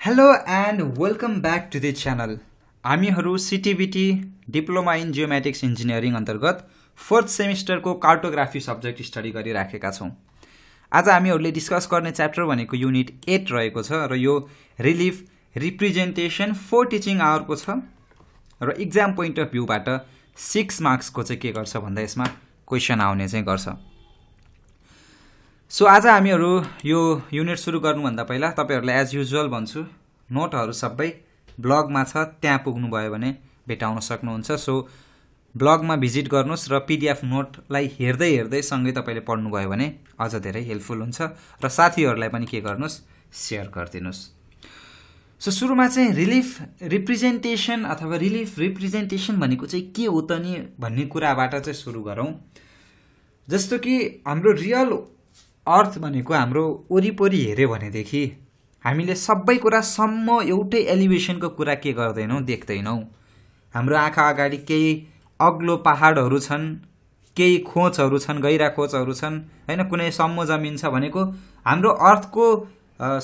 Hello and welcome back to the channel. हामीहरू सिटिबिटी diploma in geometrics engineering अन्तर्गत 4th सेमिस्टरको cartography subject study गरिराखेका छौँ। आज हामीहरूले डिस्कस गर्ने च्याप्टर भनेको युनिट 8 रहेको छ र यो रिलिफ रिप्रेजेन्टेसन 4 टिचिङ आवरको छ र एक्जाम पोइन्ट अफ भ्यूबाट 6 मार्क्सको चाहिँ के गर्छ भन्दा यसमा क्वेसन आउने चाहिँ गर्छ। सो आज हामीहरू यो युनिट सुरु गर्नुभन्दा पहिला तपाईहरुलाई एज युजुअल भन्छु, नोटहरु सबै ब्लगमा छ, त्यहाँ पुग्नु भयो भने भेटाउन सक्नुहुन्छ। सो ब्लगमा भिजिट गर्नुस् र पीडीएफ नोटलाई हेर्दै हेर्दै सँगै तपाईले पढ्नु भयो भने अझ धेरै हेल्पफुल हुन्छ र साथीहरुलाई पनि के गर्नुस्, शेयर गरिदिनुस्। सो सुरुमा चाहिँ रिलिफ रिप्रेजेन्टेसन अथवा रिलिफ रिप्रेजेन्टेसन भनेको चाहिँ के हो त नि भन्ने कुराबाट चाहिँ सुरु गरौँ। जस्तो कि हाम्रो रियल अर्थ भनेको हाम्रो वरिपरि हेर्यो भनेदेखि हामीले सबै कुरा सम्म एउटै एलिभेसनको कुरा के गर्दैनौँ, देख्दैनौँ। हाम्रो आँखा अगाडि केही अग्लो पहाडहरू छन्, केही खोजहरू छन्, गहिरा खोजहरू छन्, हैन, कुनै सम्म जमिन छ भनेको हाम्रो अर्थको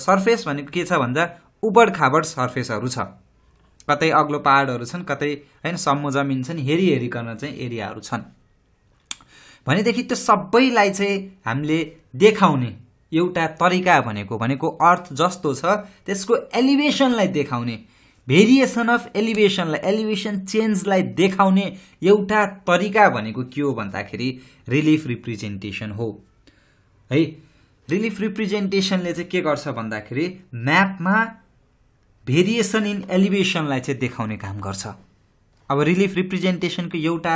सर्फेस भनेको के छ भन्दा उबड खाबड सर्फेसहरू छ। कतै अग्लो पहाडहरू छन्, कतै हैन सम्म जमिन छन्, हेरी हेरिकन चाहिँ एरियाहरू छन् भनेदेखि त्यो सबैलाई चाहिँ हामीले देखाउने एउटा तरिका भनेको अर्थ जस्तो छ त्यसको एलिभेसनलाई देखाउने, भेरिएसन अफ एलिभेसनलाई, एलिभेसन चेन्जलाई देखाउने एउटा तरिका भनेको के हो भन्दाखेरि रिलिफ रिप्रेजेन्टेसन हो है। रिलिफ रिप्रेजेन्टेसनले चाहिँ के गर्छ भन्दाखेरि म्यापमा भेरिएसन इन एलिभेसनलाई चाहिँ देखाउने काम गर्छ। अब रिलिफ रिप्रेजेन्टेसनको एउटा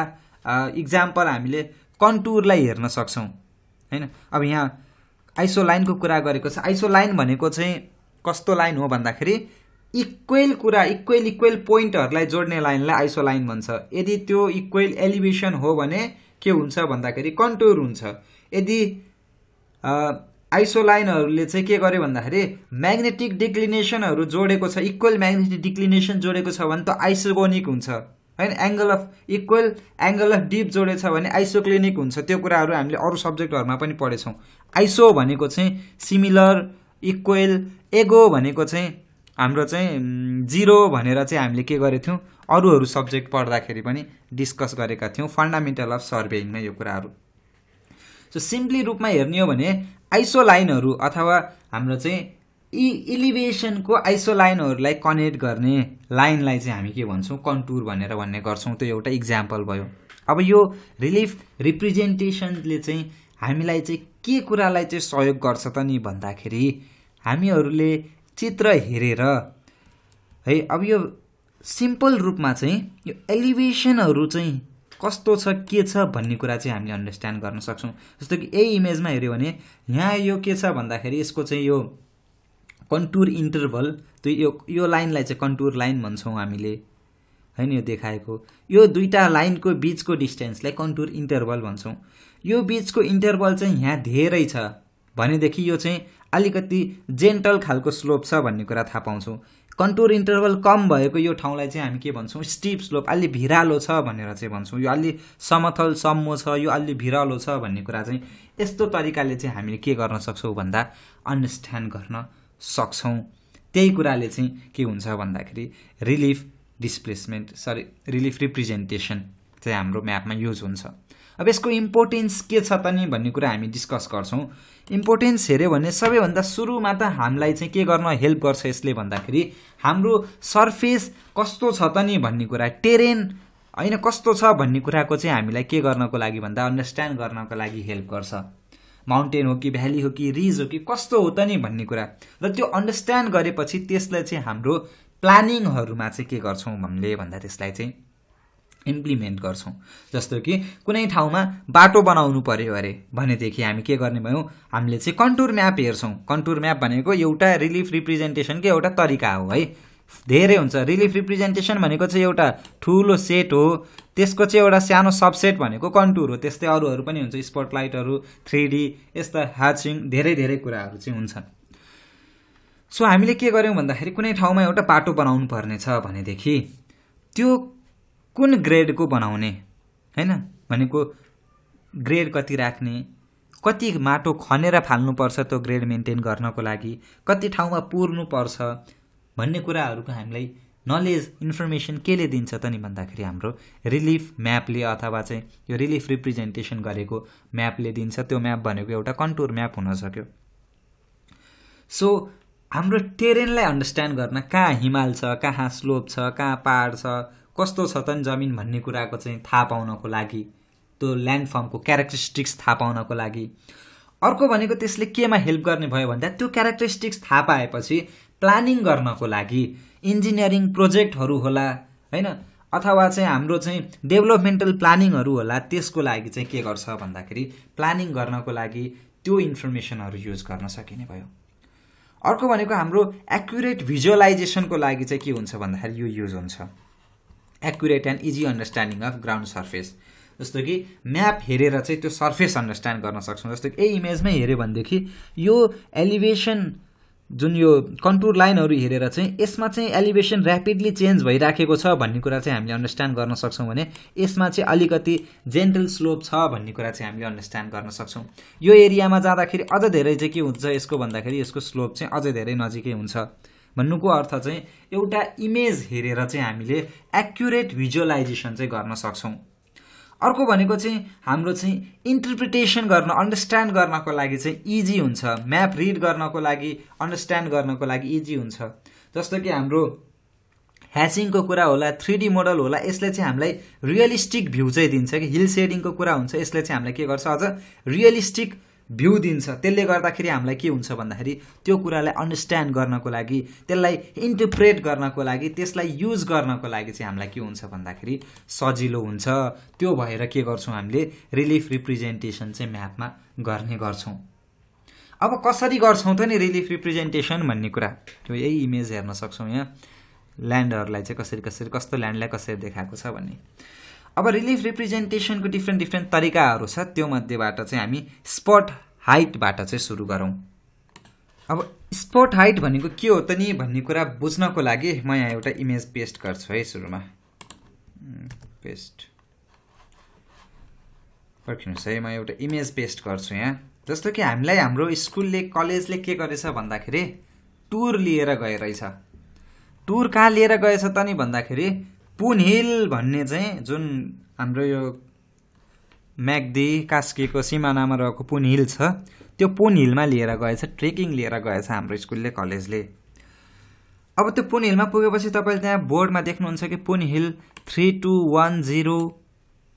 इक्जाम्पल हामीले कन्टुरलाई हेर्न सक्छौं हैन। अब यहाँ आइसो लाइनको कुरा गरेको छ। आइसो लाइन भनेको चाहिँ कस्तो लाइन हो भन्दाखेरि इक्वल कुरा, इक्वल पोइन्टहरूलाई जोड्ने लाइनलाई आइसो लाइन भन्छ। यदि त्यो इक्वल एलिभेसन हो भने के हुन्छ भन्दाखेरि कन्टुर हुन्छ। यदि आइसो लाइनहरूले चाहिँ के गर्यो भन्दाखेरि म्याग्नेटिक डिक्लिनेसनहरू जोडेको छ, इक्वल म्याग्नेटिक डिक्लिनेसन जोडेको छ भने त आइसोगोनिक हुन्छ हैन। Angle of equal angle of dip जोडेछ भने आइसोक्लिनिक हुन्छ। त्यो कुराहरू हामीले अरू सब्जेक्टहरुमा पनि पढेछौं। आइसो भनेको चाहिँ सिमिलर, इक्वल, एगो भनेको चाहिँ हाम्रो चाहिँ जीरो भनेर चाहिँ हामीले के गरेथ्यौं, अरूहरु सब्जेक्ट पढ्दाखेरि पनि डिस्कस गरेका थियौं, फन्डामेन्टल अफ सर्वेइङमा यो कुराहरू। सो सिम्पली रूपमा हेर्ने हो भने आइसो लाइनहरू अथवा हाम्रो चाहिँ इलिभेसनको आइसो लाइनहरूलाई कनेक्ट गर्ने लाइनलाई चाहिँ हामी के भन्छौं, कन्टुर भनेर भन्ने गर्छौं। त्यो एउटा इक्जाम्पल भयो। अब यो रिलिफ रिप्रेजेन्टेसनले चाहिँ हामीलाई चाहिँ के कुरालाई चाहिँ सहयोग गर्छ त नि भन्दाखेरि हामीहरूले चित्र हेरेर है, अब यो सिम्पल रूपमा चाहिँ यो एलिभेसनहरू चाहिँ कस्तो छ, के छ भन्ने कुरा चाहिँ हामीले अन्डरस्ट्यान्ड गर्न सक्छौं। जस्तो कि यही इमेजमा हेर्यो भने यहाँ यो के छ भन्दाखेरि यसको चाहिँ यो कन्टुर इन्टरभल, त्यो यो लाइनलाई चाहिँ कन्टुर लाइन भन्छौं हामीले हैन। यो देखाएको यो दुईटा लाइनको बीचको डिस्टेन्सलाई कन्टुर इन्टरभल भन्छौं। यो बीचको इन्टरभल चाहिँ यहाँ धेरै छ भनेदेखि यो चाहिँ अलिकति जेन्टल खालको स्लोप छ भन्ने कुरा थाहा पाउँछौं। कन्टुर इन्टरभल कम भएको यो ठाउँलाई चाहिँ हामी के भन्छौं, स्टीप स्लोप, अलि भिरालो छ भनेर चाहिँ भन्छौं। यो अलि समथल सम्मो छ, यो अलि भिरालो छ भन्ने कुरा चाहिँ यस्तो तरिकाले चाहिँ हामीले के गर्न सक्छौं भन्दा अन्डरस्ट्यान्ड गर्न सक्छौं। त्यही कुराले चाहिँ के हुन्छ भन्दाखेरि रिलिफ रिप्रेजेन्टेसन चाहिँ हाम्रो म्यापमा युज हुन्छ। अब यसको इम्पोर्टेन्स के छ त नि भन्ने कुरा हामी डिस्कस गर्छौं। इम्पोर्टेन्स हेर्यो भने सबैभन्दा सुरुमा त हामीलाई चाहिँ के गर्न हेल्प गर्छ यसले भन्दाखेरि हाम्रो सर्फेस कस्तो छ त नि भन्ने कुरा, टेरेन हैन कस्तो छ भन्ने कुराको चाहिँ हामीलाई के गर्नको लागि भन्दा अन्डरस्ट्यान्ड गर्नको लागि हेल्प गर्छ। माउन्टेन हो कि भ्याली हो कि रिज हो कि कस्तो हो त नि भन्ने कुरा, र त्यो अन्डरस्ट्यान्ड गरेपछि त्यसलाई चाहिँ हाम्रो प्लानिङहरुमा चाहिँ के गर्छौं हामीले भन्दा त्यसलाई चाहिँ इम्प्लिमेन्ट गर्छौं। जस्तो कि कुनै ठाउँमा बाटो बनाउनु पर्यो अरे भनेदेखि हामी के गर्ने भयौं, हामीले चाहिँ कन्टुर म्याप हेर्छौं। कन्टुर म्याप भनेको एउटा रिलिफ रिप्रेजेन्टेसनको एउटा तरिका हो है, धेरै हुन्छ। रिलिफ रिप्रेजेन्टेसन भनेको चाहिँ एउटा ठूलो सेट हो, त्यसको चाहिँ एउटा सानो सबसेट भनेको कन्टुर हो। त्यस्तै अरूहरु पनि हुन्छ, स्पटलाइटहरु, 3D, यस्ता ह्याचिङ धेरै कुराहरु चाहिँ हुन्छन्। सो हामीले के गर्यौं भन्दाखेरि कुनै ठाउँमा एउटा बाटो बनाउनु पर्ने छ भनेदेखि त्यो कुन ग्रेडको बनाउने हैन, भनेको ग्रेड कति राख्ने, कति माटो खनेर फाल्नु पर्छ त्यो ग्रेड मेन्टेन गर्नको लागि, कति ठाउँमा पुर्नु पर्छ, भन्ने कुराहरूको हामीलाई नलेज इन्फर्मेसन केले दिन्छ त नि भन्दाखेरि हाम्रो रिलिफ म्यापले अथवा चाहिँ यो रिलिफ रिप्रेजेन्टेसन गरेको म्यापले दिन्छ। त्यो म्याप भनेको एउटा कन्टुर म्याप हुन सक्यो। सो हाम्रो टेरेनलाई अन्डरस्ट्यान्ड गर्न कहाँ हिमाल छ, कहाँ स्लोप छ, कहाँ पहाड छ, कस्तो छ त नि जमिन भन्ने कुराको चाहिँ थाहा पाउनको लागि, त्यो ल्यान्डफर्मको क्यारेक्टरिस्टिक्स थाहा पाउनको लागि। अर्को भनेको त्यसले केमा हेल्प गर्ने भयो भन्दा त्यो क्यारेक्टरिस्टिक्स थाहा पाएपछि प्लानिङ गर्नको लागि इन्जिनियरिङ प्रोजेक्टहरू होला होइन, अथवा चाहिँ हाम्रो चाहिँ डेभलपमेन्टल प्लानिङहरू होला, त्यसको लागि चाहिँ के गर्छ भन्दाखेरि प्लानिङ गर्नको लागि त्यो इन्फर्मेसनहरू युज गर्न सकिने भयो। अर्को भनेको हाम्रो एक्युरेट भिजुअलाइजेसनको लागि चाहिँ के हुन्छ भन्दाखेरि यो युज हुन्छ, accurate and easy understanding of ground surface. जस्तो कि म्याप हेरेर चाहिँ त्यो सर्फेस अन्डरस्ट्यान्ड गर्न सक्छौँ। जस्तो कि इमेजमै हेऱ्यो भनेदेखि यो एलिभेसन जुन यो कन्टुर लाइनहरू हेरेर चाहिँ यसमा चाहिँ एलिभेसन ऱ्यापिडली चेन्ज भइराखेको छ भन्ने कुरा चाहिँ हामीले अन्डरस्ट्यान्ड गर्न सक्छौँ भने यसमा चाहिँ अलिकति जेन्टल स्लोप छ भन्ने कुरा चाहिँ हामीले अन्डरस्ट्यान्ड गर्न सक्छौँ। यो एरियामा जाँदाखेरि अझ धेरै चाहिँ के हुन्छ यसको भन्दाखेरि यसको स्लोप चाहिँ अझै धेरै नजिकै हुन्छ भन्नुको अर्थ चाहिँ एउटा इमेज हेरेर चाहिँ हामीले एक्युरेट भिजुअलाइजेसन चाहिँ गर्न सक्छौँ। अर्को भनेको चाहिँ हाम्रो चाहिँ इन्टरप्रिटेसन गर्न अन्डरस्ट्यान्ड गर्नको लागि चाहिँ इजी हुन्छ, म्याप रिड गर्नको लागि अन्डरस्ट्यान्ड गर्नको लागि इजी हुन्छ। जस्तो कि हाम्रो ह्याचिङको कुरा होला, 3D मोडल होला, यसले चाहिँ हामीलाई रियलिस्टिक भ्यू चाहिँ दिन्छ कि हिल सेडिङको कुरा हुन्छ, यसले चाहिँ हामीलाई के गर्छ अझ रियलिस्टिक भ्यू दिन्छ। त्यसले गर्दाखेरि हामीलाई के हुन्छ भन्दाखेरि त्यो कुरालाई अन्डरस्ट्यान्ड गर्नको लागि, त्यसलाई इन्टरप्रेट गर्नको लागि, त्यसलाई युज गर्नको लागि चाहिँ हामीलाई के हुन्छ भन्दाखेरि सजिलो हुन्छ। त्यो भएर के गर्छौँ हामीले रिलिफ रिप्रेजेन्टेसन चाहिँ म्यापमा गर्ने गर्छौँ। अब कसरी गर्छौँ त नि रिलिफ रिप्रेजेन्टेसन भन्ने कुरा त्यो यही इमेज हेर्न सक्छौँ। यहाँ ल्यान्डहरूलाई चाहिँ कसरी कसरी कस्तो ल्यान्डलाई कसरी देखाएको छ भन्ने। अब रिलिफ रिप्रेजेन्टेसनको डिफ्रेन्ट तरिकाहरू छ, त्यो मध्येबाट चाहिँ हामी स्पट हाइटबाट चाहिँ सुरु गरौँ। अब स्पट हाइट भनेको के हो त नि भन्ने कुरा बुझ्नको लागि म यहाँ एउटा इमेज पेस्ट गर्छु है। सुरुमा पेस्ट पर्खिनुहोस् है, म एउटा इमेज पेस्ट गर्छु यहाँ। जस्तो कि हामीलाई हाम्रो स्कुलले कलेजले के गरेछ भन्दाखेरि टुर लिएर गइरहेछ। टुर कहाँ लिएर गएछ त नि भन्दाखेरि पुन हिल भन्ने चाहिँ जुन हाम्रो यो म्याग्दी कास्कीको सिमानामा रहेको पुन हिल छ, त्यो पुन हिलमा लिएर गएछ, ट्रेकिङ लिएर गएछ हाम्रो स्कुलले कलेजले। अब त्यो पुन हिलमा पुगेपछि तपाईँले त्यहाँ बोर्डमा देख्नुहुन्छ कि पुन हिल 3210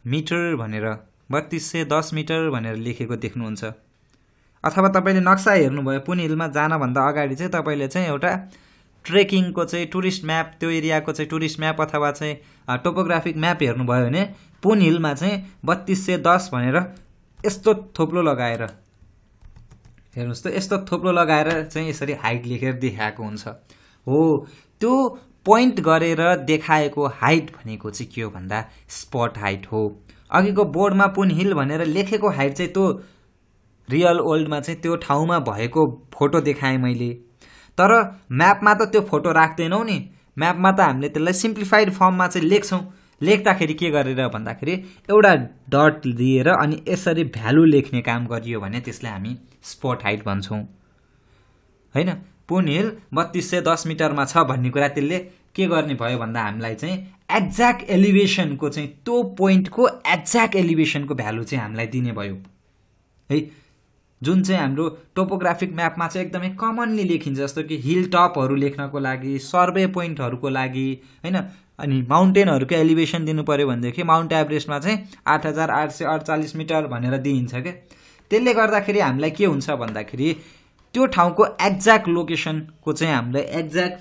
मिटर भनेर 3210 मिटर भनेर लेखेको देख्नुहुन्छ। अथवा तपाईँले नक्सा हेर्नुभयो पुन हिलमा जानभन्दा अगाडि चाहिँ तपाईँले चाहिँ एउटा ट्रेकिङको चाहिँ टुरिस्ट म्याप, त्यो एरियाको चाहिँ टुरिस्ट म्याप अथवा चाहिँ टोपोग्राफिक म्याप हेर्नुभयो भने पुन हिलमा चाहिँ 3210 भनेर यस्तो थोप्लो लगाएर हेर्नुहोस् त, यस्तो थोप्लो लगाएर चाहिँ यसरी हाइट लेखेर देखाएको हुन्छ। हो, त्यो पोइन्ट गरेर देखाएको हाइट भनेको चाहिँ के हो भन्दा स्पट हाइट हो। अघिको बोर्डमा पुन हिल भनेर लेखेको हाइट चाहिँ त्यो रियल ओल्डमा चाहिँ त्यो ठाउँमा भएको फोटो देखाएँ मैले, तर म्यापमा त त्यो फोटो राख्दैनौँ नि। म्यापमा त हामीले त्यसलाई सिम्प्लिफाइड फर्ममा चाहिँ लेख्छौँ। लेख्दाखेरि के गरेर भन्दाखेरि एउटा डट दिएर अनि यसरी भ्यालु लेख्ने काम गरियो भने त्यसलाई हामी स्पट हाइट भन्छौँ होइन। पुन हिल 3210 मिटरमा छ भन्ने कुरा त्यसले के गर्ने भयो भन्दा हामीलाई चाहिँ एक्ज्याक्ट एलिभेसनको चाहिँ त्यो पोइन्टको एक्ज्याक्ट एलिभेसनको भ्यालु चाहिँ हामीलाई दिने भयो है, जुन चाहिँ हाम्रो टोपोग्राफिक म्यापमा चाहिँ एकदमै कमनली लेखिन्छ। जस्तो कि हिल टपहरू लेख्नको लागि, सर्वे पोइन्टहरूको लागि होइन, अनि माउन्टेनहरूको एलिभेसन दिनु पऱ्यो भनेदेखि माउन्ट एभरेस्टमा चाहिँ 8848 मिटर भनेर दिइन्छ क्या। त्यसले गर्दाखेरि हामीलाई के हुन्छ भन्दाखेरि त्यो ठाउँको एक्ज्याक्ट लोकेसनको चाहिँ हामीलाई एक्ज्याक्ट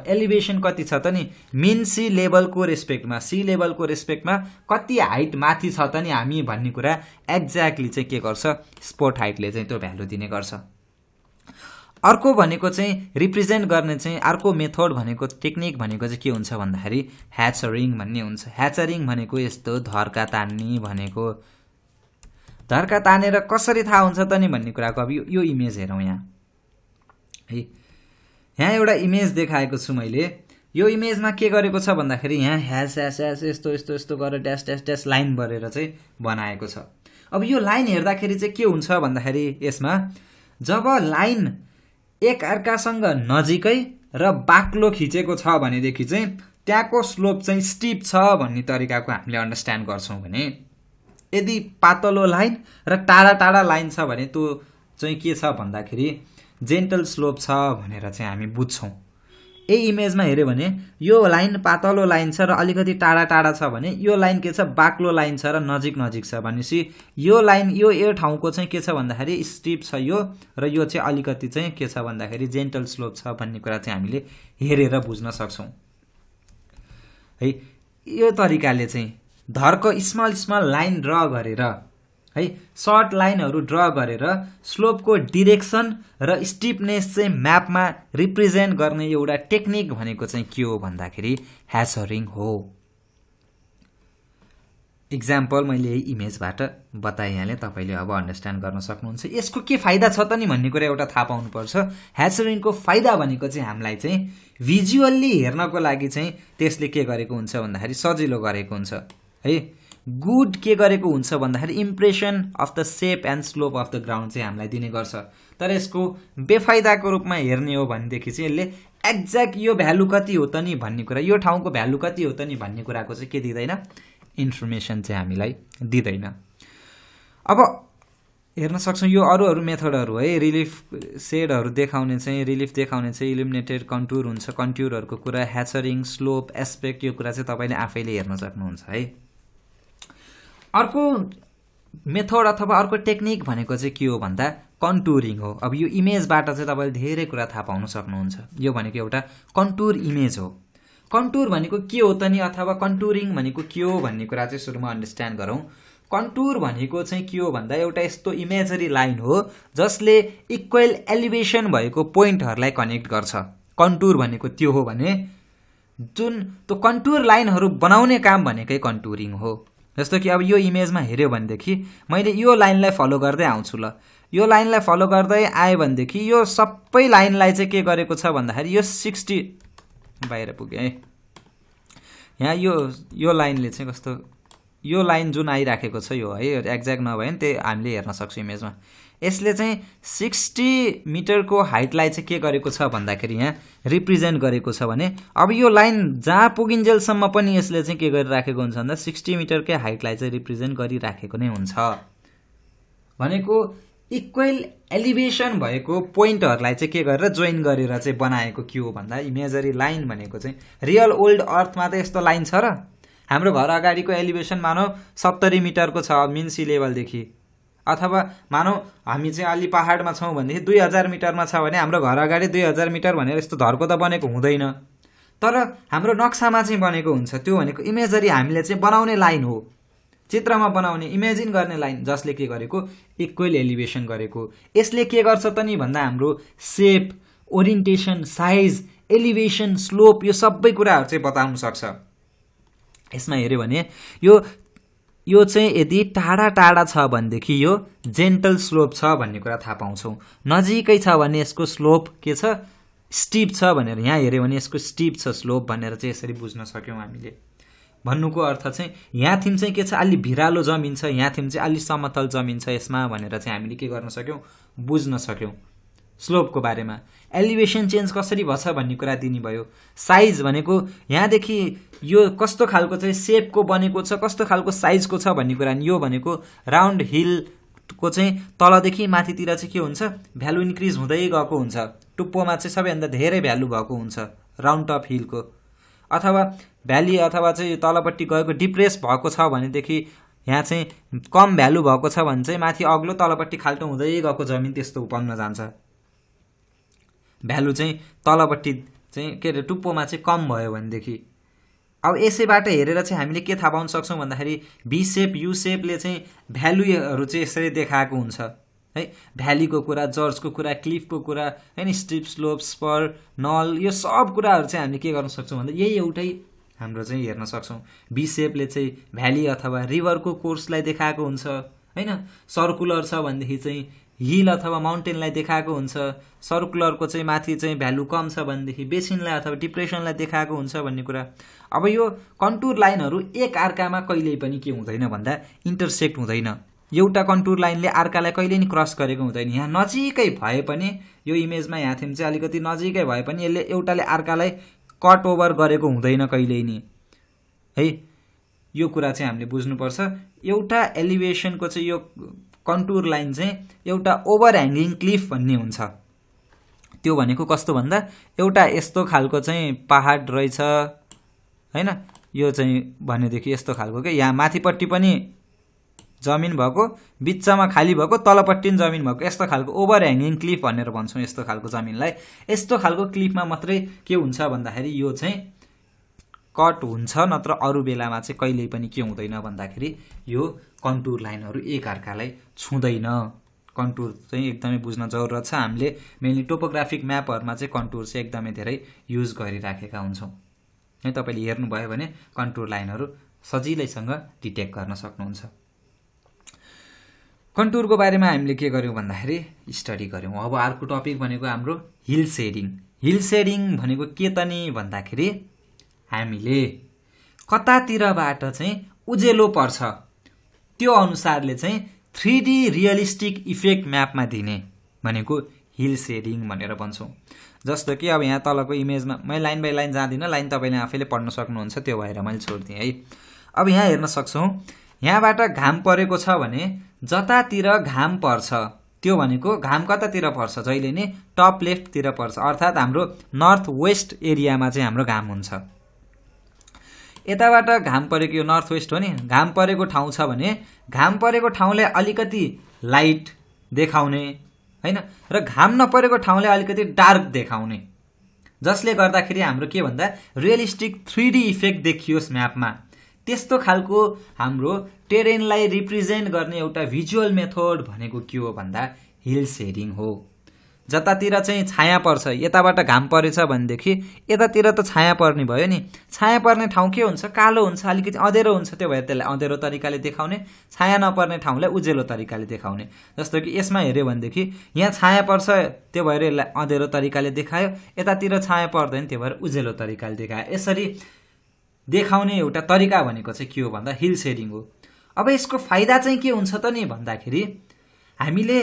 एलिभेसन कति छ त नि, मिन सी लेभलको रेस्पेक्टमा, सी लेभलको रेस्पेक्टमा कति हाइट माथि छ त नि हामी भन्ने कुरा एक्ज्याक्टली चाहिँ के गर्छ स्पट हाइटले चाहिँ त्यो भ्यालु दिने गर्छ। अर्को भनेको चाहिँ रिप्रेजेन्ट गर्ने चाहिँ अर्को मेथड भनेको टेक्निक भनेको चाहिँ के हुन्छ भन्दाखेरि ह्याचरिङ भन्ने हुन्छ। ह्याचरिङ भनेको यस्तो धर्का तान्ने भनेको, धर्का तानेर कसरी थाहा हुन्छ त नि भन्ने कुराको अब यो इमेज हेरौँ यहाँ है। यहाँ एउटा इमेज देखाएको छु मैले। यो इमेजमा के गरेको छ भन्दाखेरि यहाँ ह्यास ह्यास ह्यास यस्तो यस्तो यस्तो गरेर ड्यास ड्यास ड्यास लाइन गरेर चाहिँ बनाएको छ। अब यो लाइन हेर्दाखेरि चाहिँ के हुन्छ भन्दाखेरि यसमा जब लाइन एक अर्कासँग नजिकै र बाक्लो खिचेको छ भनेदेखि चाहिँ त्यहाँको स्लोप चाहिँ स्टिप छ भन्ने तरिकाको हामीले अन्डरस्ट्यान्ड गर्छौँ भने यदि पातलो लाइन र टाढा टाढा लाइन छ भने त्यो चाहिँ के छ भन्दाखेरि जेन्टल स्लोप छ भनेर चाहिँ हामी बुझ्छौँ। यही इमेजमा हेऱ्यो भने यो लाइन पातलो लाइन छ र अलिकति टाढा टाढा छ भने यो लाइन के छ बाक्लो लाइन छ र नजिक नजिक छ भनेपछि यो लाइन यो ठाउँको चाहिँ के छ भन्दाखेरि स्टिप छ यो र यो चाहिँ अलिकति चाहिँ के छ भन्दाखेरि जेन्टल स्लोप छ भन्ने कुरा चाहिँ हामीले हेरेर बुझ्न सक्छौँ है। यो तरिकाले चाहिँ धर्को स्मल स्मल लाइन ड्र गरेर है सर्ट लाइनहरू ड्र गरेर स्लोपको डिरेक्सन र स्टिपनेस चाहिँ म्यापमा रिप्रेजेन्ट गर्ने एउटा टेक्निक भनेको चाहिँ के हो भन्दाखेरि ह्याचरिङ हो। इक्जाम्पल मैले यही इमेजबाट बताइहालेँ, तपाईँले अब अन्डरस्ट्यान्ड गर्न सक्नुहुन्छ। यसको के फाइदा छ त नि भन्ने कुरा एउटा थाहा पाउनुपर्छ। ह्याचरिङको फाइदा भनेको चाहिँ हामीलाई चाहिँ भिजुअल्ली हेर्नको लागि चाहिँ त्यसले के गरेको हुन्छ भन्दाखेरि सजिलो गरेको हुन्छ है। गुड के गरेको हुन्छ भन्दाखेरि impression of the shape and slope of the ground चाहिँ हामीलाई दिने गर्छ। तर यसको बेफाइदाको रूपमा हेर्ने हो भनेदेखि चाहिँ यसले एक्ज्याक्ट यो भ्यालु कति हो त नि भन्ने कुरा, यो ठाउँको भ्यालु कति हो त नि भन्ने कुराको चाहिँ के दिँदैन, इन्फर्मेसन चाहिँ हामीलाई दिँदैन। अब हेर्न सक्छौँ यो अरू मेथडहरू है, रिलिफ सेडहरू देखाउने चाहिँ, रिलिफ देखाउने चाहिँ इल्युमिनेटेड कन्टुर हुन्छ, कन्टुरहरूको कुरा, ह्याचरिङ, स्लोप, एस्पेक्ट, यो कुरा चाहिँ तपाईँले आफैले हेर्न सक्नुहुन्छ है। अर्को मेथड अथवा अर्को टेक्निक भनेको चाहिँ के हो भन्दा कन्टुरिङ हो। अब यो इमेजबाट चाहिँ तपाईँले धेरै कुरा थाहा पाउन सक्नुहुन्छ। यो भनेको एउटा कन्टुर इमेज हो। कन्टुर भनेको के हो त नि अथवा कन्टुरिङ भनेको के हो भन्ने कुरा चाहिँ सुरुमा अन्डरस्ट्यान्ड गरौँ। कन्टुर भनेको चाहिँ के हो भन्दा एउटा यस्तो इमेजरी लाइन हो जसले इक्वल एलिभेसन भएको पोइन्टहरूलाई कनेक्ट गर्छ। कन्टुर भनेको त्यो हो भने जुन त्यो कन्टुर लाइनहरू बनाउने काम भनेकै कन्टुरिङ हो। जस्तो कि अब यो इमेजमा हेऱ्यो भनेदेखि मैले यो लाइनलाई फलो गर्दै आउँछु। ल यो लाइनलाई फलो गर्दै आएँ भनेदेखि यो सबै लाइनलाई चाहिँ के गरेको छ भन्दाखेरि यो 60 बाहिर पुग्यो है। यहाँ यो लाइनले चाहिँ कस्तो, यो लाइन जुन आइराखेको छ यो है, एक्ज्याक्ट नभए नि त्यही हामीले हेर्न सक्छौँ इमेजमा। यसले चाहिँ 60 मिटरको हाइटलाई चाहिँ के गरेको छ भन्दाखेरि यहाँ रिप्रेजेन्ट गरेको छ भने अब यो लाइन जहाँ पुगिन्जेलसम्म पनि यसले चाहिँ के गरिराखेको हुन्छ भन्दा 60 मिटरकै हाइटलाई चाहिँ रिप्रेजेन्ट गरिराखेको नै हुन्छ। भनेको इक्वल एलिभेसन भएको पोइन्टहरूलाई चाहिँ के गरेर जोइन गरेर चाहिँ बनाएको के हो भन्दा इमेजरी लाइन भनेको चाहिँ रियल ओल्ड अर्थमा त यस्तो लाइन छ र? हाम्रो घर अगाडिको एलिभेसन मानौ 70 मिटरको छ मिन सी लेभलदेखि, अथवा मानौ हामी चाहिँ अलि पहाडमा छौँ भनेदेखि 2000 मिटरमा छ भने हाम्रो घर अगाडि 2000 मिटर भनेर यस्तो धर्को त बनेको हुँदैन, तर हाम्रो नक्सामा चाहिँ बनेको हुन्छ। त्यो भनेको इमेजरी हामीले चाहिँ बनाउने लाइन हो, चित्रमा बनाउने, इमेजिन गर्ने लाइन, जसले के गरेको इक्वल एलिभेसन गरेको। यसले के गर्छ त नि भन्दा हाम्रो सेप, ओरिएन्टेसन, साइज, एलिभेसन, स्लोप, यो सबै कुराहरू चाहिँ बताउन सक्छ। यसमा हेऱ्यो भने यो चाहिँ यदि टाढा टाढा छ भनेदेखि यो जेन्टल स्लोप छ भन्ने कुरा थाहा पाउँछौँ। नजिकै छ भने यसको स्लोप के छ, स्टिप छ भनेर, यहाँ हेऱ्यो भने यसको स्टिप छ स्लोप भनेर चाहिँ यसरी बुझ्न सक्यौँ हामीले। भन्नुको अर्थ चाहिँ यहाँ थिम चाहिँ के छ, अलि भिरालो जमिन छ, यहाँ थिम चाहिँ अलि समतल जमिन छ यसमा भनेर चाहिँ हामीले के गर्न सक्यौँ, बुझ्न सक्यौँ स्लोपको बारेमा। एलिभेसन चेन्ज कसरी भछ भन्ने कुरा दिने भयो। साइज भनेको यहाँदेखि यो कस्तो खालको चाहिँ सेपको बनेको छ, कस्तो खालको साइजको छ भन्ने कुरा। यो भनेको राउन्ड हिलको चाहिँ तलदेखि माथितिर चाहिँ के हुन्छ, भ्यालु इन्क्रिज हुँदै गएको हुन्छ। टुप्पोमा चाहिँ सबैभन्दा धेरै भ्यालु भएको हुन्छ राउन्ड टप हिलको, अथवा भ्याली अथवा चाहिँ तलपट्टि गएको डिप्रेस भएको छ भनेदेखि यहाँ चाहिँ कम भ्यालु भएको छ भने चाहिँ माथि अग्लो तलपट्टि खाल्टो हुँदै गएको जमिन त्यस्तो बन्न जान्छ। भ्यालु चाहिँ तलपट्टि चाहिँ के अरे टुप्पोमा चाहिँ कम भयो भनेदेखि। अब यसैबाट हेरेर चाहिँ हामीले के थाहा पाउन सक्छौँ भन्दाखेरि भी सेप, यु सेपले चाहिँ भ्यालुहरू चाहिँ यसरी देखाएको हुन्छ है। भ्यालीको कुरा, जर्जको कुरा, क्लिफको कुरा होइन, स्ट्रिप, स्लोप, स्पर, नल, यो सब कुराहरू चाहिँ हामीले के गर्न सक्छौँ भन्दा यही एउटै हाम्रो चाहिँ हेर्न सक्छौँ। भी सेपले चाहिँ भ्याली अथवा रिभरको कोर्सलाई देखाएको हुन्छ होइन। सर्कुलर छ भनेदेखि चाहिँ हिल अथवा माउन्टेनलाई देखाएको हुन्छ। सर्कुलरको चाहिँ माथि चाहिँ भ्यालु कम छ भनेदेखि बेसिनलाई अथवा डिप्रेसनलाई देखाएको हुन्छ भन्ने कुरा। अब यो कन्टुर लाइनहरू एक अर्कामा कहिल्यै पनि के हुँदैन भन्दा इन्टरसेक्ट हुँदैन। एउटा कन्टुर लाइनले अर्कालाई कहिले नि क्रस गरेको हुँदैन। यहाँ नजिकै भए पनि यो इमेजमा यहाँ थियौँ चाहिँ अलिकति नजिकै भए पनि यसले एउटाले अर्कालाई कट ओभर गरेको हुँदैन कहिल्यै नि है। यो कुरा चाहिँ हामीले बुझ्नुपर्छ। एउटा एलिभेसनको चाहिँ यो कन्टुर लाइन चाहिँ एउटा ओभर ह्याङ्गिङ क्लिफ भन्ने हुन्छ। त्यो भनेको कस्तो भन्दा एउटा यस्तो खालको चाहिँ पहाड रहेछ हैन, यो चाहिँ भनेदेखि यस्तो खालको के यहाँ माथिपट्टि पनि जमिन भएको, बिचमा खाली भएको, तलपट्टि पनि जमिन भएको, यस्तो खालको ओभर ह्याङ्गिङ क्लिफ भनेर भन्छौँ यस्तो खालको जमिनलाई। यस्तो खालको क्लिफमा मात्रै के हुन्छ भन्दाखेरि यो चाहिँ कट हुन्छ, नत्र अरू बेलामा चाहिँ कहिल्यै पनि के हुँदैन भन्दाखेरि यो कन्टुर लाइनहरू एक अर्कालाई छुँदैन। कन्टुर चाहिँ एकदमै बुझ्न जरुरत छ। हामीले मेनली टोपोग्राफिक म्यापहरूमा चाहिँ कन्टुर चाहिँ एकदमै धेरै युज गरिराखेका हुन्छौँ है। तपाईँले हेर्नुभयो भने कन्टुर लाइनहरू सजिलैसँग डिटेक्ट गर्न सक्नुहुन्छ। कन्टुरको बारेमा हामीले के गर्यौँ भन्दाखेरि स्टडी गर्यौँ। अब अर्को टपिक भनेको हाम्रो हिल सेडिङ। हिल सेडिङ भनेको के त नि भन्दाखेरि हामीले कतातिरबाट चाहिँ उजेलो पर्छ त्यो अनुसारले चाहिँ 3D रियलिस्टिक इफेक्ट म्यापमा दिने भनेको हिल सेडिङ भनेर भन्छौँ। जस्तो कि अब यहाँ तलको इमेजमा मैले लाइन बाई लाइन जाँदिनँ, लाइन तपाईँले आफैले पढ्न सक्नुहुन्छ, त्यो भएर मैले छोडिदिएँ है। अब यहाँ हेर्न सक्छौँ, यहाँबाट घाम परेको छ भने जतातिर घाम पर्छ त्यो भनेको घाम कतातिर पर्छ, जहिले नै टप लेफ्टतिर पर्छ, अर्थात् हाम्रो नर्थ वेस्ट एरियामा चाहिँ हाम्रो घाम हुन्छ। यताबाट घाम परेको यो नर्थ वेस्ट हो नि, घाम परेको ठाउँ छ भने घाम परेको ठाउँले अलिकति लाइट देखाउने हैन, र घाम नपरेको ठाउँले अलिकति डार्क देखाउने, जसले गर्दाखेरि हाम्रो के भन्दा रियलिस्टिक 3D इफेक्ट देखियोस् म्यापमा। त्यस्तो खालको हाम्रो टेरेनलाई रिप्रेजेन्ट गर्ने एउटा भिजुअल मेथड भनेको के हो भन्दा हिल सेडिङ हो। जतातिर चाहिँ छाया पर्छ, यताबाट घाम परेछ भनेदेखि यतातिर त छाया पर्ने भयो नि, छाया पर्ने ठाउँ के हुन्छ, कालो हुन्छ, अलिकति अँधेरो हुन्छ, त्यो भएर त्यसलाई अँधेरो तरिकाले देखाउने, छाया नपर्ने ठाउँलाई उजेलो तरिकाले देखाउने। जस्तो कि यसमा हेऱ्यो भनेदेखि यहाँ छाया पर्छ त्यो भएर यसलाई अँधेरो तरिकाले देखायो, यतातिर छाया पर्दैन त्यो भएर उजेलो तरिकाले देखायो। यसरी देखाउने एउटा तरिका भनेको चाहिँ के हो भन्दा हिल सेडिङ हो। अब यसको फाइदा चाहिँ के हुन्छ त नि भन्दाखेरि हामीले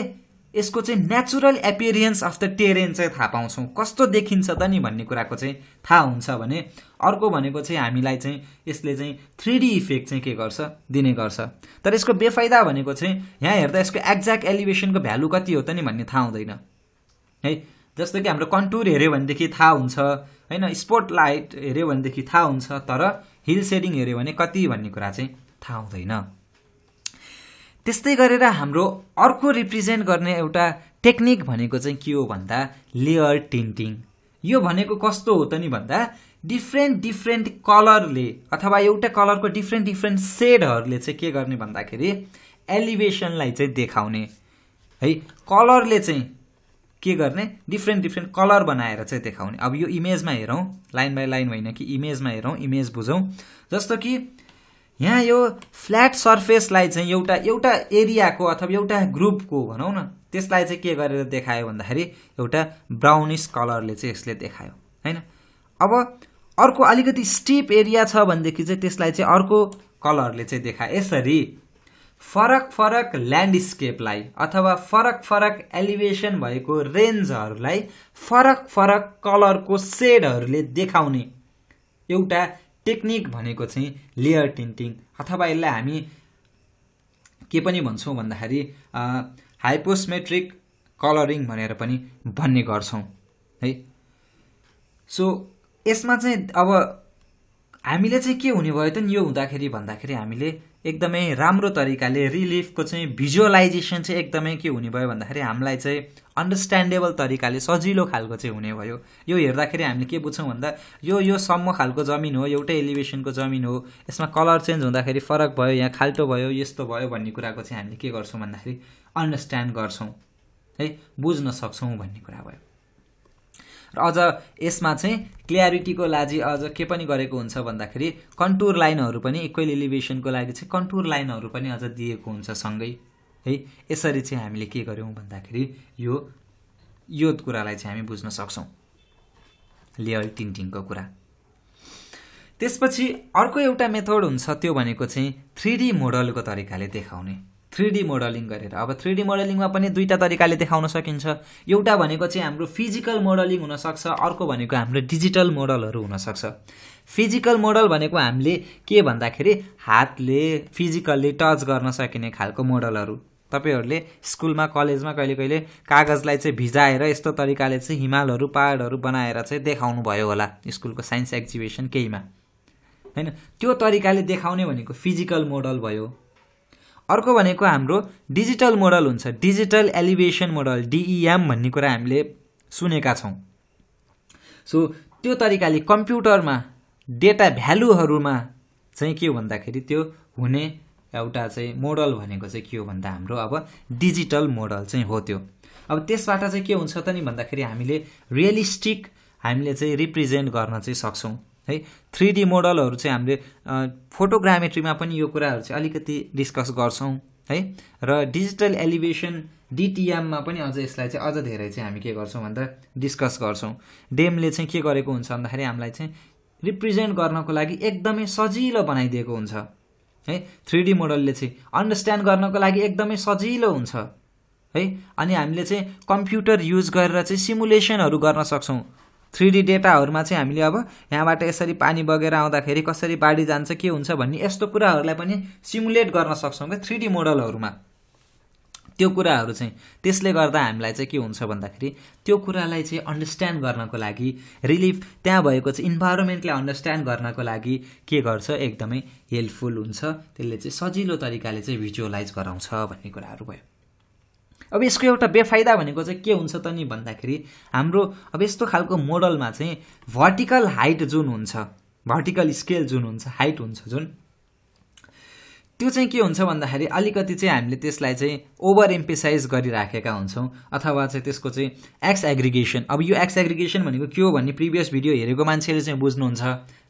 यसको चाहिँ natural appearance of the terrain चाहिँ थाहा पाउँछौँ, कस्तो देखिन्छ त नि भन्ने कुराको चाहिँ थाहा हुन्छ भने। अर्को भनेको चाहिँ हामीलाई चाहिँ यसले चाहिँ 3D इफेक्ट चाहिँ के गर्छ, दिने गर्छ। तर यसको बेफाइदा भनेको चाहिँ यहाँ हेर्दा यसको एक्ज्याक्ट एलिभेसनको भ्यालु कति हो त नि भन्ने थाहा हुँदैन है। जस्तो कि हाम्रो कन्टुर हेऱ्यो भनेदेखि थाहा हुन्छ हैन, स्पोट लाइट हेऱ्यो भनेदेखि थाहा हुन्छ, तर हिल सेडिङ हेऱ्यो भने कति भन्ने कुरा चाहिँ थाहा हुँदैन। त्यस्तै गरेर हाम्रो अर्को रिप्रेजेन्ट गर्ने एउटा टेक्निक भनेको चाहिँ के हो भन्दा लेयर टिन्टिङ। यो भनेको कस्तो हो त नि भन्दा डिफ्रेन्ट कलरले अथवा एउटा कलरको डिफ्रेन्ट सेडहरूले चाहिँ के गर्ने भन्दाखेरि एलिभेसनलाई चाहिँ देखाउने है। कलरले चाहिँ के गर्ने, डिफ्रेन्ट कलर बनाएर चाहिँ देखाउने। अब यो इमेजमा हेरौँ, लाइन बाई लाइन होइन कि इमेजमा हेरौँ, इमेज बुझौँ। जस्तो कि यहाँ यो फ्ल्याट सर्फेसलाई चाहिँ एउटा एरियाको अथवा एउटा ग्रुपको भनौँ न, त्यसलाई चाहिँ के गरेर देखायो भन्दाखेरि एउटा ब्राउनिस कलरले चाहिँ यसले देखायो हैन। अब अर्को अलिकति स्टिप एरिया छ भनेदेखि चाहिँ त्यसलाई चाहिँ अर्को कलरले चाहिँ देखायो। यसरी फरक ल्यान्डस्केपलाई अथवा फरक एलिभेसन भएको रेन्जहरूलाई फरक कलरको सेडहरूले देखाउने एउटा टेक्निक भनेको चाहिँ लेयर टिन्टिङ, अथवा यसलाई हामी के पनि भन्छौँ भन्दाखेरि हाइपोस्मेट्रिक कलरिङ भनेर पनि भन्ने गर्छौँ है। सो यसमा चाहिँ अब हामीले चाहिँ के हुने भयो त नि यो हुँदाखेरि भन्दाखेरि हामीले एकदमै राम्रो तरिकाले रिलिफको चाहिँ भिजुअलाइजेसन चाहिँ एकदमै के हुने भयो भन्दाखेरि हामीलाई चाहिँ अन्डरस्ट्यान्डेबल तरिकाले सजिलो खालको चाहिँ हुने भयो। यो हेर्दाखेरि हामीले के बुझ्छौँ भन्दा यो सम्म खालको जमिन हो, एउटै एलिभेसनको जमिन हो, यसमा कलर चेन्ज हुँदाखेरि फरक भयो, यहाँ खाल्टो भयो, यस्तो भयो भन्ने कुराको चाहिँ हामीले के गर्छौँ भन्दाखेरि अन्डरस्ट्यान्ड गर्छौँ है, बुझ्न सक्छौँ भन्ने कुरा भयो। र अझ यसमा चाहिँ क्ल्यारिटीको लागि अझ के पनि गरेको हुन्छ भन्दाखेरि कन्टुर लाइनहरू पनि इक्वल एलिभेसनको लागि चाहिँ कन्टुर लाइनहरू पनि अझ दिएको हुन्छ सँगै है। यसरी चाहिँ हामीले के गर्यौँ भन्दाखेरि यो कुरालाई चाहिँ हामी बुझ्न सक्छौँ, लेयर टिन्टिङको कुरा। त्यसपछि अर्को एउटा मेथड हुन्छ, त्यो भनेको चाहिँ 3D मोडलको तरिकाले देखाउने। 3D मोडलिङ गरेर। अब 3D मोडलिङमा पनि दुईटा तरिकाले देखाउन सकिन्छ। एउटा भनेको चाहिँ हाम्रो फिजिकल मोडलिङ हुनसक्छ, अर्को भनेको हाम्रो डिजिटल मोडलहरू हुनसक्छ। फिजिकल मोडल भनेको हामीले के भन्दाखेरि हातले फिजिकल्ली टच गर्न सकिने खालको मोडलहरू। तपाईहरूले स्कुलमा कलेजमा कहिले कहिले कागजलाई चाहिँ भिजाएर यस्तो तरिकाले चाहिँ हिमालहरू पहाडहरू बनाएर चाहिँ देखाउनु भयो होला स्कुलको साइन्स एक्जिबिसन केहीमा, हैन? त्यो तरिकाले देखाउने भनेको फिजिकल मोडल भयो। अर्को भनेको हाम्रो डिजिटल मोडल हुन्छ, डिजिटल एलिभेसन मोडल, DEM भन्ने कुरा हामीले सुनेका छौँ। सो त्यो तरिकाले कम्प्युटरमा डेटा भ्यालुहरूमा चाहिँ के हो भन्दाखेरि त्यो हुने एउटा चाहिँ मोडल भनेको चाहिँ के हो भन्दा हाम्रो अब डिजिटल मोडल चाहिँ हो त्यो। अब त्यसबाट चाहिँ के हुन्छ त नि भन्दाखेरि हामीले रियलिस्टिक हामीले चाहिँ रिप्रेजेन्ट गर्न चाहिँ सक्छौँ है। 3D मोडलहरू चाहिँ हामीले फोटोग्रामेट्रीमा पनि यो कुराहरू चाहिँ अलिकति डिस्कस गर्छौँ है। र डिजिटल एलिभेसन DTM मा पनि अझ यसलाई चाहिँ अझ धेरै चाहिँ हामी के गर्छौँ भन्दा डिस्कस गर्छौँ। डेमले चाहिँ के गरेको हुन्छ भन्दाखेरि हामीलाई चाहिँ रिप्रेजेन्ट गर्नको लागि एकदमै सजिलो बनाइदिएको हुन्छ है। 3D मोडलले चाहिँ अन्डरस्ट्यान्ड गर्नको लागि एकदमै सजिलो हुन्छ है। अनि हामीले चाहिँ कम्प्युटर युज गरेर चाहिँ सिमुलेसनहरू गर्न सक्छौँ। 3D डेटाहरूमा चाहिँ हामीले अब यहाँबाट यसरी पानी बगेर आउँदाखेरि कसरी बाढी जान्छ के हुन्छ भन्ने यस्तो कुराहरूलाई पनि सिमुलेट गर्न सक्छौँ क्या 3D मोडलहरूमा। त्यो कुराहरू चाहिँ त्यसले गर्दा हामीलाई चाहिँ के हुन्छ भन्दाखेरि त्यो कुरालाई चाहिँ अन्डरस्ट्यान्ड गर्नको लागि रिलिफ त्यहाँ भएको चाहिँ इन्भाइरोमेन्टलाई अन्डरस्ट्यान्ड गर्नको लागि के गर्छ एकदमै हेल्पफुल हुन्छ। त्यसले चाहिँ सजिलो तरिकाले चाहिँ भिजुअलाइज गराउँछ भन्ने कुराहरू भयो। अब यसको एउटा बेफाइदा भनेको चाहिँ के हुन्छ त नि भन्दाखेरि हाम्रो अब यस्तो खालको मोडलमा चाहिँ भर्टिकल हाइट जुन हुन्छ, भर्टिकल स्केल जुन हुन्छ, हाइट हुन्छ जुन, त्यो चाहिँ के हुन्छ भन्दाखेरि अलिकति चाहिँ हामीले त्यसलाई चाहिँ ओभर एम्फेसाइज गरिराखेका हुन्छौँ अथवा चाहिँ त्यसको चाहिँ एक्स एग्रिगेसन। अब यो एक्स एग्रिगेसन भनेको के हो भन्ने प्रिभियस भिडियो हेरेको मान्छेले चाहिँ बुझ्नुहुन्छ,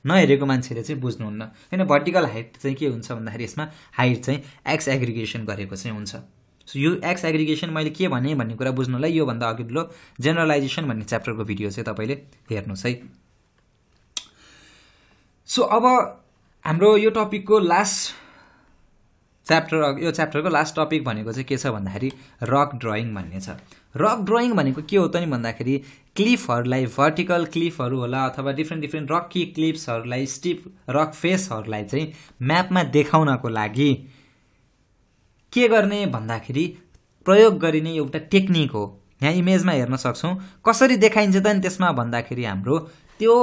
नहेरेको मान्छेले चाहिँ बुझ्नुहुन्न हैन। भर्टिकल हाइट चाहिँ के हुन्छ भन्दाखेरि यसमा हाइट चाहिँ एक्स एग्रिगेसन गरेको चाहिँ हुन्छ। सो यो एक्स एग्रिगेसन मैले के भने भन्ने कुरा बुझ्नुलाई योभन्दा अघिल्लो जेनरलाइजेसन भन्ने च्याप्टरको भिडियो चाहिँ तपाईँले हेर्नुहोस् है। सो अब हाम्रो यो टपिकको लास्ट यो च्याप्टरको लास्ट टपिक भनेको चाहिँ के छ भन्दाखेरि रक ड्रइङ भन्ने छ। रक ड्रइङ भनेको के हो त नि भन्दाखेरि क्लिफहरूलाई, भर्टिकल क्लिफहरू होला अथवा डिफ्रेन्ट रकी क्लिप्सहरूलाई, स्टिप रक फेसहरूलाई चाहिँ म्यापमा देखाउनको लागि के गर्ने भन्दाखेरि प्रयोग गरिने एउटा टेक्निक हो। यहाँ इमेजमा हेर्न सक्छौँ कसरी देखाइन्छ त नि त्यसमा भन्दाखेरि हाम्रो त्यो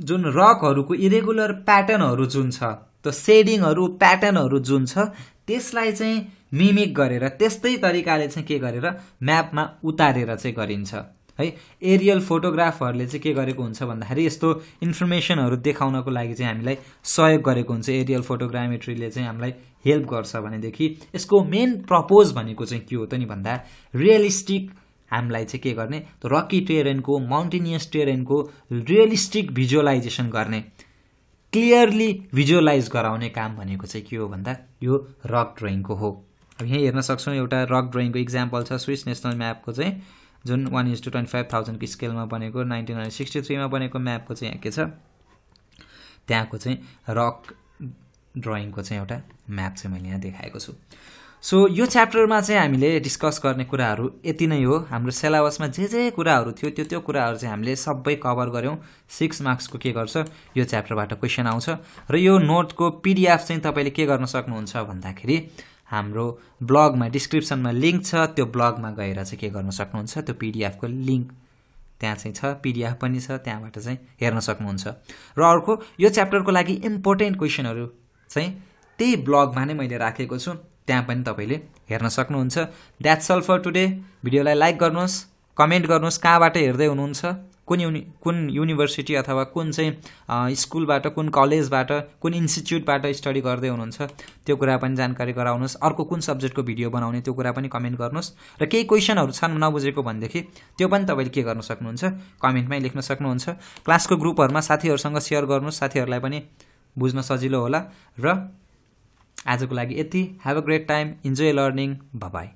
जुन रकहरूको इरेगुलर प्याटर्नहरू जुन छ, त्यो सेडिङहरू प्याटर्नहरू जुन छ त्यसलाई चाहिँ मिमिक गरेर त्यस्तै तरिकाले चाहिँ के गरेर म्यापमा उतारेर चाहिँ गरिन्छ है। एरियल फोटोग्राफहरूले चाहिँ के गरेको हुन्छ भन्दाखेरि यस्तो इन्फर्मेसनहरू देखाउनको लागि चाहिँ हामीलाई सहयोग गरेको हुन्छ। एरियल फोटोग्रामेट्रीले चाहिँ हामीलाई हेल्प गर्छ भनेदेखि यसको मेन प्रपोज भनेको चाहिँ के हो त नि भन्दा रियलिस्टिक हामीलाई चाहिँ के गर्ने, रकी टेरेनको, माउन्टेनियस टेरेनको रियलिस्टिक भिजुअलाइजेसन गर्ने, क्लियरली भिजुअलाइज गराउने काम भनेको चाहिँ के हो भन्दा यो रक ड्रइङको हो। अब यहाँ हेर्न सक्छौँ एउटा रक ड्रइङको इक्जाम्पल छ स्विस नेसनल म्यापको चाहिँ जुन 1:25,000 को स्केलमा बनेको 1963 मा बनेको म्यापको चाहिँ यहाँ के छ, त्यहाँको चाहिँ रक ड्रइङको चाहिँ एउटा म्याप चाहिँ मैले यहाँ देखाएको छु। सो यो च्याप्टरमा चाहिँ हामीले डिस्कस गर्ने कुराहरू यति नै हो। हाम्रो सिलेबसमा जे कुराहरू थियो त्यो कुराहरू चाहिँ हामीले सबै कभर गऱ्यौँ। 6 मार्क्सको के गर्छ यो च्याप्टरबाट क्वेसन आउँछ र यो नोटको PDF चाहिँ तपाईँले के गर्न सक्नुहुन्छ भन्दाखेरि हाम्रो ब्लगमा डिस्क्रिप्सनमा लिङ्क छ, त्यो ब्लगमा गएर चाहिँ के गर्न सक्नुहुन्छ, त्यो PDF को लिङ्क त्यहाँ चाहिँ छ, PDF पनि छ, त्यहाँबाट चाहिँ हेर्न सक्नुहुन्छ। र अर्को यो च्याप्टरको लागि इम्पोर्टेन्ट क्वेसनहरू चाहिँ त्यही ब्लगमा नै मैले राखेको छु, त्यहाँ पनि तपाईँले हेर्न सक्नुहुन्छ। That's all for today. भिडियोलाई लाइक गर्नुहोस्, कमेन्ट गर्नुहोस् कहाँबाट हेर्दै हुनुहुन्छ, कुन युनिभर्सिटी अथवा कुन चाहिँ स्कुलबाट, कुन कलेजबाट, कुन इन्स्टिच्युटबाट स्टडी गर्दै हुनुहुन्छ त्यो कुरा पनि जानकारी गराउनुहोस्। अर्को कुन सब्जेक्टको भिडियो बनाउने त्यो कुरा पनि कमेन्ट गर्नुहोस्। र केही क्वेसनहरू छन् नबुझेको भनेदेखि त्यो पनि तपाईँले के गर्न सक्नुहुन्छ, कमेन्टमै लेख्न सक्नुहुन्छ। क्लासको ग्रुपहरूमा साथीहरूसँग सेयर गर्नुहोस्, साथीहरूलाई पनि बुझ्न सजिलो होला। र आजको लागि यति। Have a great time, enjoy learning, bye bye.